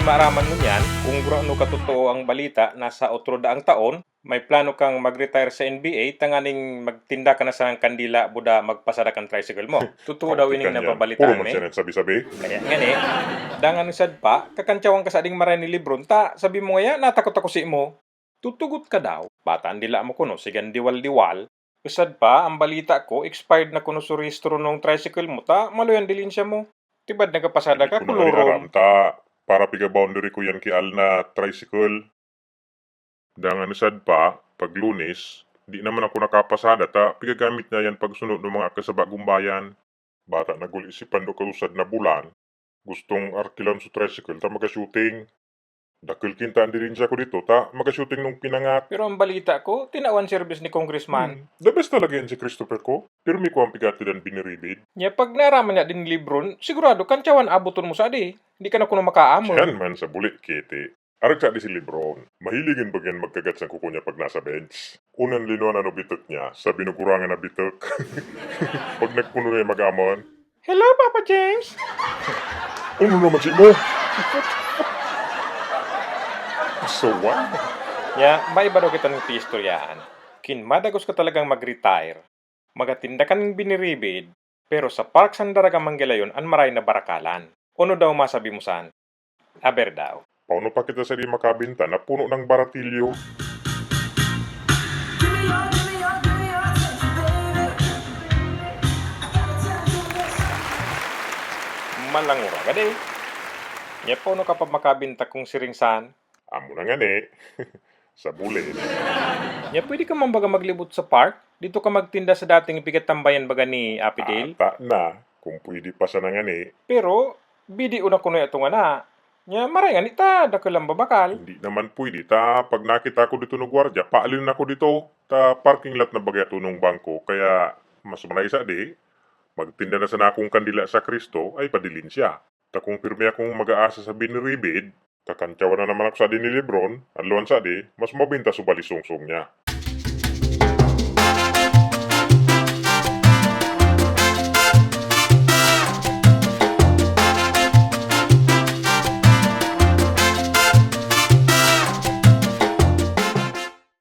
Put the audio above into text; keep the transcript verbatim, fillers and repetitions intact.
Maaraman ngunyan kung gurano katotoo ang balita na sa otro daang taon, may plano kang mag-retire sa N B A tanganing magtinda ka na sa kandila buda magpasada kan tricycle mo. Totoo daw ining nababalitaan mi. Puro man siya nagsabi-sabi. Kaya ngani, dangan sad pa, kakantyawan ka sa ding maray ni Lebron, ta sabi mo ngaya, natakot ako si mo. Tutugot ka daw. Bata ang dila mo kuno, sigan diwal-diwal. Usad pa, ang balita ko, expired na kuno su rehistro nung tricycle mo, ta maluyan dilin siya mo. Tibad nagkapasada ka, koloron. Aram ta, para piga boundary ko yan ki Al na tricycle. Dangan usad pa, pag Lunes, di naman ako nakapasada ta pigagamit niya yan pagsunod ng mga kasabagong bayan. Bata naguli si Pando kausad na bulan, gustong arkilon su tricycle ta maga-shooting. Dakul kinta ang dirensya ko dito ta maga-shooting nung pinangat. Pero ang balita ko, tinawan serbis ni Congressman. Hmm, the best talaga yan si Christopher ko. Pero may kuwang pigati dan biniribid. Nya pag naaraman niya din ni Lebron, sigurado kantyawan aboton mo sa di. Di ka na kuno makaamon. Siyan man sa buli, kiti. Arag sa di si Lebron. Mahilig in bagyan magkagat sa kuko niya pag nasa bench. Unan linuan ano bitok niya, sa binugurangan na bitok. Pag nagpuno na yung mag-amon, "Hello, Papa James!" "Ano naman si mo?" So what? Ya, maiba daw kitang piistoryaan. Kin madagos ka talagang mag-retire, magatinda ka ning biniribid, pero sa park san Daraga Manggalayon an maray na barakalan. Ano daw masabi mo san? Aber daw. Paano pa kita sa di makabinta na puno ng baratilyo? Malangura ka di. Nya paano ka pa makabinta kung siring san? Amo na ngani. Sa bulit. Nya pwede ka man baga maglibot sa park? Dito ka magtinda sa dating pigatambayan baga ni Api Dale? Ata na, kung pwede pa sana ngani. Pero, bidio na kuno itong ana. Nya, maray ngani ta, dakul ang babakal. Hindi naman pwede ta, pag nakita ko dito no gwardiya, paalin ako dito. Ta parking lot na baga ito nung bangko, kaya mas maray sa di, magtinda na sana akong kandila sa Cristo, ay padilin siya. Ta kung pirmi akong mag-aasa sa biniribid, kakantyawan na naman ako sa di ni Lebron, adlawan sa di, mas mabinta su balisungsong niya.